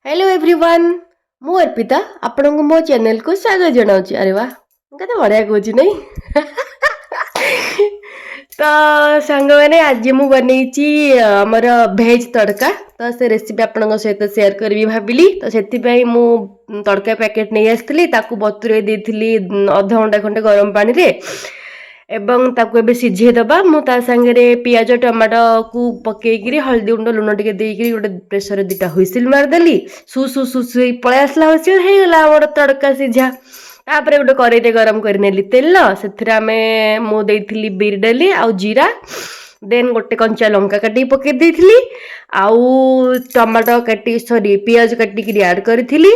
Hello everyone, ମୁଁ ଅର୍ପିତା ଆପଣଙ୍କୁ ମୋ ଚ୍ୟାନେଲକୁ ସ୍ୱାଗତ ଜଣାଉଛି। ଆରେ ବା, ମୁଁ କେତେ ବଢ଼ିଆ କହୁଛି, ନାଇଁ? ତ ସାଙ୍ଗମାନେ, ଆଜି ମୁଁ ବନେଇଛି ଆମର ଭେଜ୍ ତଡ଼କା। ତ ସେ ରେସିପି ଆପଣଙ୍କ ସହିତ ସେୟାର କରିବି ଭାବିଲି। ତ ସେଥିପାଇଁ ମୁଁ ତଡ଼କା ପ୍ୟାକେଟ୍ ନେଇ ଆସିଥିଲି। ତାକୁ ବତୁରେଇ ଦେଇଥିଲି ଅଧଘଣ୍ଟା ଖଣ୍ଡେ ଗରମ ପାଣିରେ ଏବଂ ତାକୁ ଏବେ ସିଝେଇ ଦେବା। ମୁଁ ତା ସାଙ୍ଗରେ ପିଆଜ, ଟମାଟୋକୁ ପକେଇକିରି, ହଳଦୀ ଗୁଣ୍ଡ, ଲୁଣ ଟିକେ ଦେଇକିରି ଗୋଟେ ପ୍ରେସରରେ ଦୁଇଟା ହୁଇସିଲ୍ ମାରିଦେଲି। ସୁ ସୁ ସୁ ସୁ ହେଇ ପଳେଇ ଆସିଲା ହୁଇସିଲ୍। ହେଇଗଲା ଆମର ତଡ଼କା ସିଝା। ତାପରେ ଗୋଟେ କରେଇରେ ଗରମ କରିନେଲି ତେଲ। ସେଥିରେ ମୁଁ ଦେଇଥିଲି ବିରି ଡାଲି ଆଉ ଜିରା। ଦେନ୍ ଗୋଟେ କଞ୍ଚା ଲଙ୍କା କାଟିକି ପକେଇ ଦେଇଥିଲି ଆଉ ଟମାଟୋ କାଟି, ସରି, ପିଆଜ କାଟିକିରି ଆଡ଼୍ କରିଥିଲି।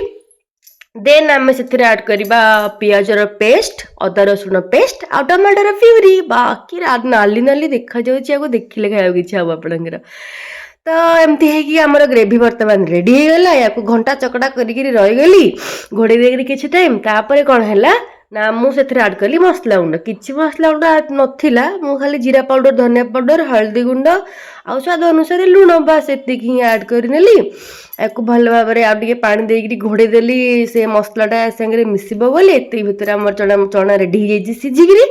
ଦେନ୍ ଆମେ ସେଥିରେ ଆଡ଼୍ କରିବା ପିଆଜର ପେଷ୍ଟ, ଅଦା ରସୁଣ ପେଷ୍ଟ ଆଉ ଟମାଟୋର ପ୍ୟୁରି। ବାକି ନାଲି ନାଲି ଦେଖାଯାଉଛି, ଆକୁ ଦେଖିଲେ ଖାଇବାକୁ ଇଚ୍ଛା ହବ ଆପଣଙ୍କର। ତ ଏମିତି ହେଇକି ଆମର ଗ୍ରେଭି ବର୍ତ୍ତମାନ ରେଡ଼ି ହେଇଗଲା। ୟାକୁ ଘଣ୍ଟା ଚକଟା କରିକିରି ରହିଗଲି ଘୋଡ଼େଇ ଦେଇକିରି କିଛି ଟାଇମ୍। ତାପରେ କ'ଣ ହେଲା ନା, ମୁଁ ସେଥିରେ ଆଡ଼୍ କଲି ମସଲା ଗୁଣ୍ଡ। କିଛି ମସଲା ଗୁଣ୍ଡ ନଥିଲା। ମୁଁ ଖାଲି ଜିରା ପାଉଡ଼ର, ଧନିଆ ପାଉଡ଼ର, ହଳଦୀ ଗୁଣ୍ଡ ଆଉ ସ୍ୱାଦ ଅନୁସାରେ ଲୁଣ, ବାସ୍ ଏତିକି ହିଁ ଆଡ଼୍ କରିନେଲି। ୟାକୁ ଭଲ ଭାବରେ ଆଉ ଟିକେ ପାଣି ଦେଇକିରି ଘୋଡ଼େଇ ଦେଲି, ସେ ମସଲାଟା ସାଙ୍ଗରେ ମିଶିବ ବୋଲି। ଏତିକି ଭିତରେ ଆମର ଚଣା ଚଣା ରେଡ଼ି ହେଇଯାଇଛି ସିଝିକିରି।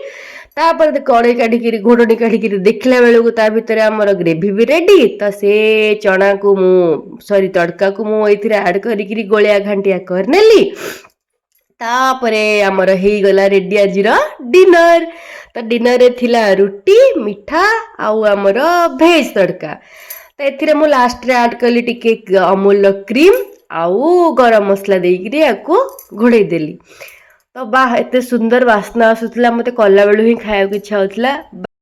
ତାପରେ କଡ଼େଇ କାଢ଼ିକିରି, ଘୋଡ଼ଣୀ କାଢ଼ିକିରି ଦେଖିଲା ବେଳକୁ ତା ଭିତରେ ଆମର ଗ୍ରେଭି ବି ରେଡ଼ି। ତ ସେ ଚଣାକୁ ମୁଁ, ସରି, ତଡ଼କାକୁ ମୁଁ ଏଇଥିରେ ଆଡ଼୍ କରିକିରି ଗୋଳିଆ ଘାଣ୍ଟିଆ କରିନେଲି। ତାପରେ ଆମର ହେଇଗଲା ରେଡ଼ି ଆଜିର ଡିନର। ତ ଡିନରରେ ଥିଲା ରୁଟି, ମିଠା ଆଉ ଆମର ଭେଜ୍ ତଡ଼କା। ତ ଏଥିରେ ମୁଁ ଲାଷ୍ଟରେ ଆଡ଼୍ କଲି ଟିକେ ଅମୁଲର କ୍ରିମ୍ ଆଉ ଗରମ ମସଲା ଦେଇକିରି ୟାକୁ ଘୋଡ଼େଇ ଦେଲି। ତ ବାह, ଏତେ ସୁନ୍ଦର ବାସ୍ନା ଆସୁଥିଲା, ମୋତେ କଲାବେଳୁ ହିଁ ଖାଇବାକୁ ଇଚ୍ଛା ହେଉଥିଲା।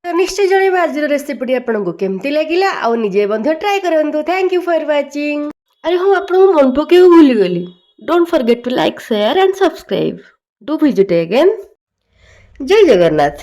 ତ ନିଶ୍ଚୟ ଜଣାଇବେ ଆଜିର ରେସିପିଟି ଆପଣଙ୍କୁ କେମିତି ଲାଗିଲା ଆଉ ନିଜେ ମଧ୍ୟ ଟ୍ରାଏ କରନ୍ତୁ। Thank you for watching. ଆରେ ହଁ, ଆପଣଙ୍କୁ ମନେ ପକେଇବାକୁ ଭୁଲିଗଲି। Don't forget to like, share and subscribe. Do visit again. Jay Jagannath.